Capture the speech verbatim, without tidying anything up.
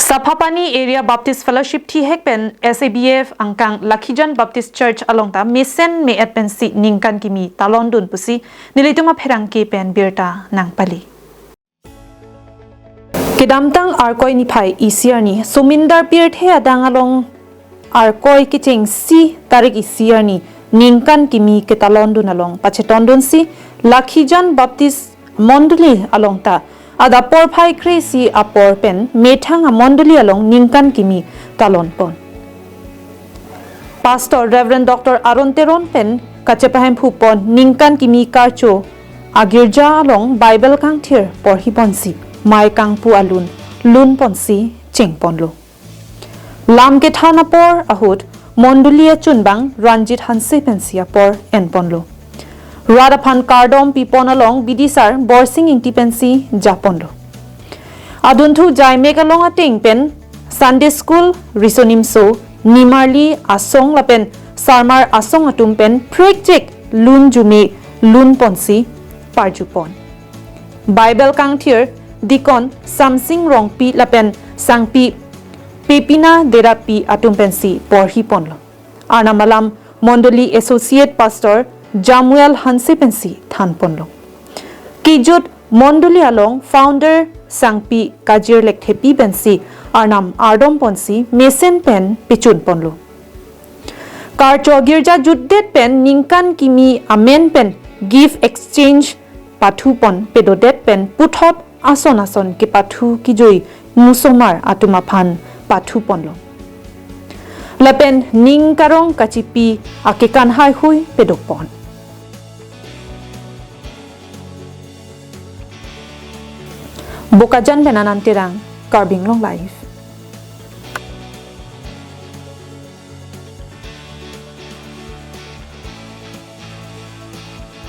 Saphapani Area Baptist Fellowship thihek pen S A B F angkang Lakhijan Baptist Church along ta mesen me-et pensi ningkan kimi talon dun pusi nelitum apherangke pen birta nangpali. Kedamtang Arkoi niphai isi arni Sumindar Pirthe adang along Arkoi kechengsi tarik isi arni ningkan kimi ketalon dun along pachetong dunsi Lakhijan Baptist Mondoli along ta adap porphai kre-isi apor pen methang amondoli along ningkan kimi talon pon. Pastor Reverend Doctor Aaron Teron pen kachepahemphu pon ningkan kimi karcho agirja along Bible kangthir porhi ponsi mai kangpu alun lun ponsi cheng ponlo. Lam kethan apor ahut mondoli achunbang Ranjit Hanse pensi apor en ponlo. Rat aphan kardom pi pon along bidisar Borsing Ingti pensi ja ponlo. Adunthu jaimek along ateng pen Sunday School, Riso Nimso, Nimarli Asong lapen Sarmar Asong atum pen prekjek lun jume lun ponsi parju pon. Bible kangthir Deacon Samsing Rongpi lapen Sangpi Pepina Derapi atum pensi porhi ponlo. Arnam alam Mondoli Associate Pastor Jamuel Hanse pensi than ponlo. Kejut Mondoli along Founder Sangpi Kajir Lekthepi pensi arnam ardom ponsi mesen pen pechun ponlo. Karcho agirja jutdet pen ningkan kimi amen pen gift exchange pathu pon pedodet pen puthot ason ason kepathu kejui musomar atum aphan pathu ponlo. Lapen ning karong kachipi akekan haihui pedo pon. Bokajan pen Anand Terang, Karbi Anglong Live.